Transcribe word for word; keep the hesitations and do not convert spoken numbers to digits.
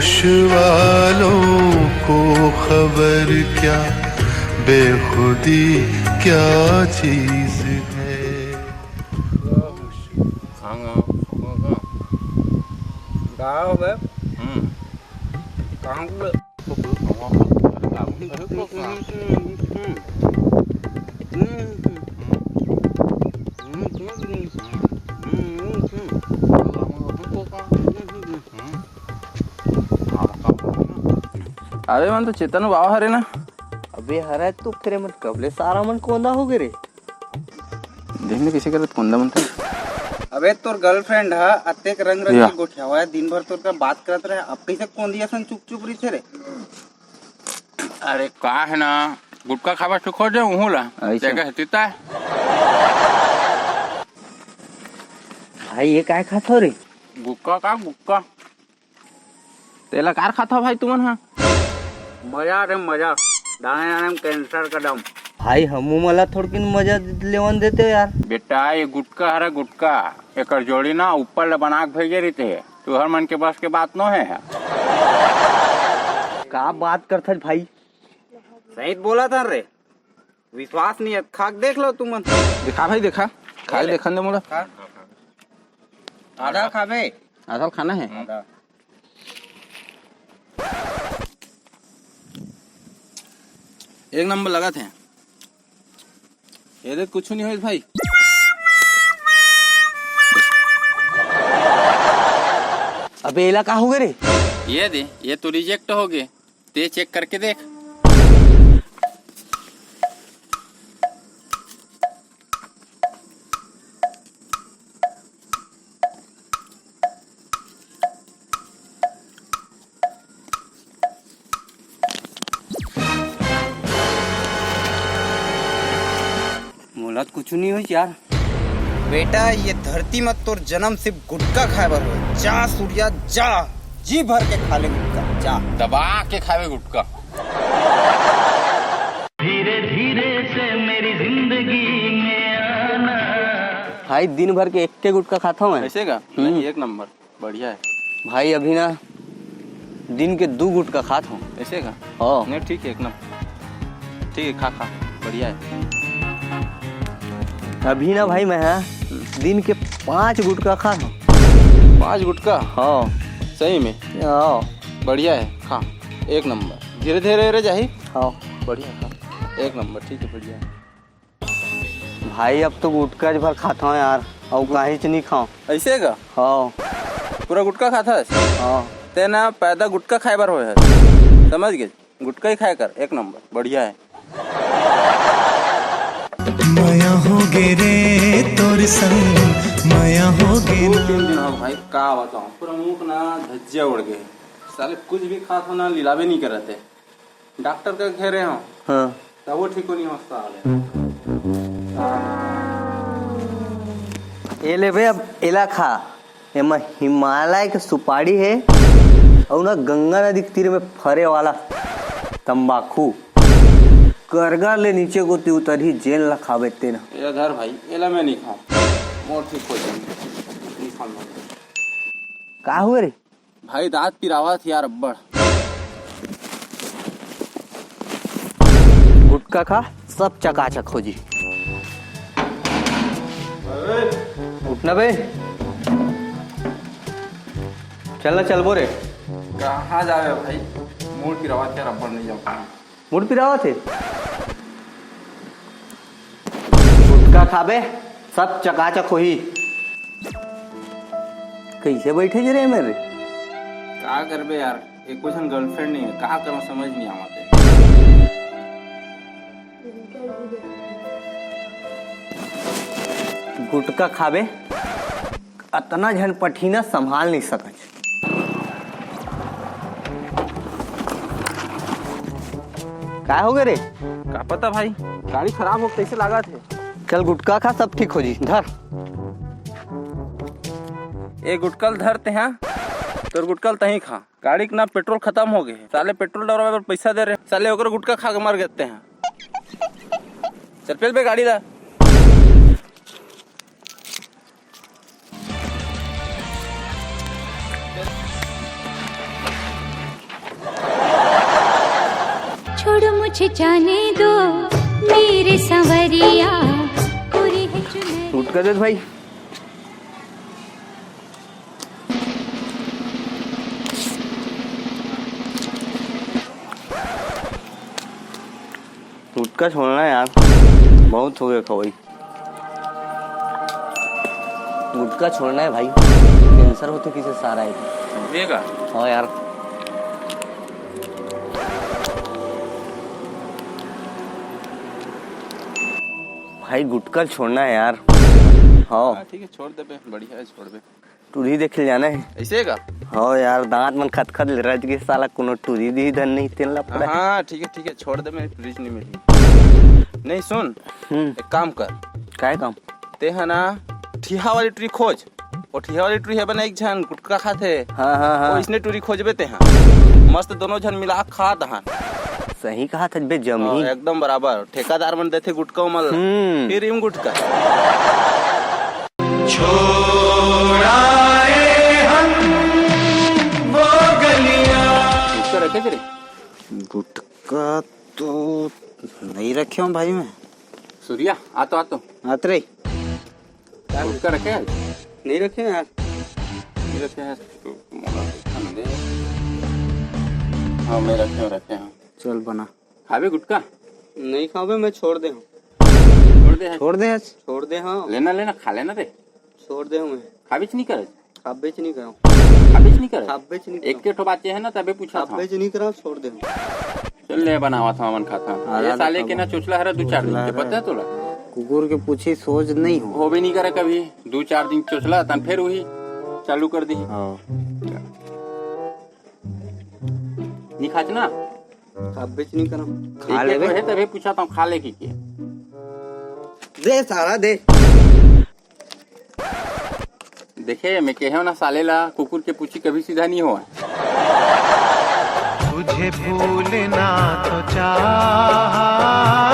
होश वालों को खबर क्या, बेखुदी क्या चीज है। गाँव में। हम्म। कहाँ को? अबे मन तो चेतन बाबा हरे ना। अबे हरा तो फिर मन कबले सारा मन कोंदा हो गए रे। देख ले किसे करत कोंदा मन तो। अबे तोर गर्लफ्रेंड हा अतेक रंग रंग या। के गोठियावा है, दिन भर तोर का बात करत रहे, अब कैसे कोंदिया सन चुप चुप रही थे रे? अरे का है ना, गुटखा खावा चुको दे उहू ला। ऐसा। देखा है तीता है। भाई ये काय खात हो रे? गुटखा का गुटखा। तेला कार खाता भाई तुमन हा? मजा रे मजा, दाने दाने में कैंसर का दम। भाई हमू मला थोड़किन मजा लेवन देते यार। बेटा ये गुटखा हरा गुटखा, एकर जोड़ी ना ऊपर ले बना के भेजे रहिते है, तुहर मन के बस के बात नो है। का बात करथस भाई? सही बोला था रे, विश्वास नहीं है, खा के देख लो तुमन। दिखा भाई दिखा, खा ये ले। देखन दे मोला। खा। आधा खाबे। आधा खाना है। आधा। एक नंबर लगा थे। ये देख कुछ नहीं होइस भाई। अबे एला का हो गए रे? ये दे, ये तो रिजेक्ट हो गए। ते चेक करके देख। मोला तो कुछ नहीं होइस यार। बेटा, ये धरती में तोर जन्म सिर्फ गुटखा खाए बर हो। जा सूर्या, जा, जी भर के खा ले गुटखा, जा। दबा के खावे गुटखा। धीरे धीरे से मेरी जिंदगी में आना। भाई, दिन भर के एक के गुटखा खाता हूँ मैं। ऐसे का? हम्म। नहीं, एक नंबर, बढ़िया है। भाई, अभी ना दिन के दू गुटखा खात हूँ। ऐसे का? हाँ। नहीं, ठीक है, एक नंबर। ठीक है, खा, खा, बढ़िया है। अभी ना भाई, मैं हाँ, दिन के पाँच गुटखा खात हूँ। पाँच गुटखा? हाँ। सही में? हाँ। बढ़िया है, खा, एक नंबर। धीरे धीरे रे जाही। हाँ। बढ़िया, खा, एक नंबर, ठीक है, बढ़िया है। भाई, अब तो गुटखा भर खाता हूँ यार, अउ काहीच नहीं खाओ। ऐसे का? हाँ। पूरा गुटखा खाता है? हाँ। ते ना पैदा गुटखा खाए बर होए है, समझ गए? गुटखा ही खाया कर, एक नंबर, बढ़िया है। मया हो गे रे तोर संग, मया हो गे दो ना। तीन दिन हो भाई, का बताऊं, पूरा मुंह ना धज्जिया उड़ गए। साले कुछ भी खात हो ना, लिलावे नहीं करत है। डॉक्टर का घेरे हो, हाँ। तब वो ठीक नहीं हो साले। ए ले बे, अब एला खा। एमा हिमालय के सुपारी हे, अउ ना गंगा नदी के तीर में फरे वाला तंबाकू। करगर ले नीचे कोती उतरही, जेन ला खाबे तेन। एला धर भाई, एला मैं नहीं खाऊं। मोर ठीक हो जाही। नहीं खाऊं मैं। का हुए रे? भाई, दांत पिरावत यार अब्बड़। गुटखा खा, सब चकाचक हो जी। उठ ना बे, चल ना, चलबो रे। कहाँ जावे भाई? मूड़ पिरावत यार, अब्बड़ नहीं जाऊँ। मूड़ पिरावत हे? गुटखा खाबे, सब चकाचक होही। कैसे बैठे जे रे मेरे? का करबे यार, एको झन गर्लफ्रेंड नहीं है, का करूँ समझ नहीं आवत है। गुटखा खाबे, अतना झन पठीना संभाल नहीं सकच। का हो गए रे? का पता भाई, गाड़ी खराब हो कैसे लागत हे। चल गुटखा खा, सब ठीक हो जी। धर। ए गुटकल धरते हैं, तोर गुटकल तहीं खा। गाड़ी के ना पेट्रोल खत्म हो गए हे। साले पेट्रोल डलवाए बर पैसा दे रहे, साले ओकर गुटखा खा के मर गए हैं। चल पेल बे गाड़ी ला। छिछाने दो मेरे सांवरिया, पूरी है चुनरी। गुटखा दे भाई। गुटखा छोड़ना है यार, बहुत हो गया खवाई। गुटखा छोड़ना है भाई, कैंसर होते किसे सारा है। समझिएगा। हाँ यार। भाई गुटखा छोड़ना है यार। हाँ। हाँ, ठीक है, छोड़ देबे, बढ़िया है, छोड़बे। टूरी देखे जाना है। ऐसे का? हाँ यार, दांत मन खतखत ले रहा है कि साला कोनो टूरी दी धन नहीं, तेन ला पड़ा। हाँ, ठीक है, ठीक है, छोड़ दे, मेरे टूरी नहीं मिली। नहीं, सुन, हम्म। एक काम कर। काय काम? ते हा ना, ठिहा वाली टूरी खोज। वो ठिहा वाली टूरी है बना, एक झन गुटखा खाथे। हाँ, हाँ, हाँ। वो इसने टूरी खोजबे ते हा। मस्त दोनों झन मिला खा दहान। सही कहा था बे, जमी। हाँ, एकदम बराबर। ठेकादार मन देथे गुटखा मन ला। हम्म। फिर इम गुटखा। छोड़ाए हम वो गलियां। गुटखा रखे थे रे? गुटखा तो नहीं रखे हूँ भाई मैं। सूर्या, आ तो, आ तो। आत रे। गुटखा रखे हैं? नहीं रखे हैं यार। नहीं रखे हैं तो मोला दिखा ना दे। हाँ, मैं रखे हूँ, रखे हूँ। चल बना। खाबे गुटखा? नहीं खाबे, मैं छोड़ दे हूँ। छोड़ दे है। छोड़ दे आज। छोड़ दे हाँ। लेना, लेना, खा लेना रे। छोड़ दे हूँ मैं। खाबे च नहीं करे? खाबे च नहीं करो। खाबे च नहीं करे? खाबे च नहीं करो। एक के ठो बाचे है ना, तबे पूछा था। खाबे च नहीं करो, छोड़ दे हूँ। चल ले, बनावा था, मन खाता। हाँ, ये साले के ना चोचला हरा दू चार दिन के, पता है तोला? कुकुर के पूछी सोच नहीं हो। हो भी नहीं करे कभी, दू चार दिन चोचला, तन फिर वही चालू कर दी। हाँ। नहीं खाच ना? खाबे च नहीं करम। खा लेबे। तभे पूछा था, खा ले की के? दे सारा, दे। देखे, मैं कहे ना साले ला, कुकुर के पूछी कभी सीधा नहीं होय। तुझे भूलना तो चाहा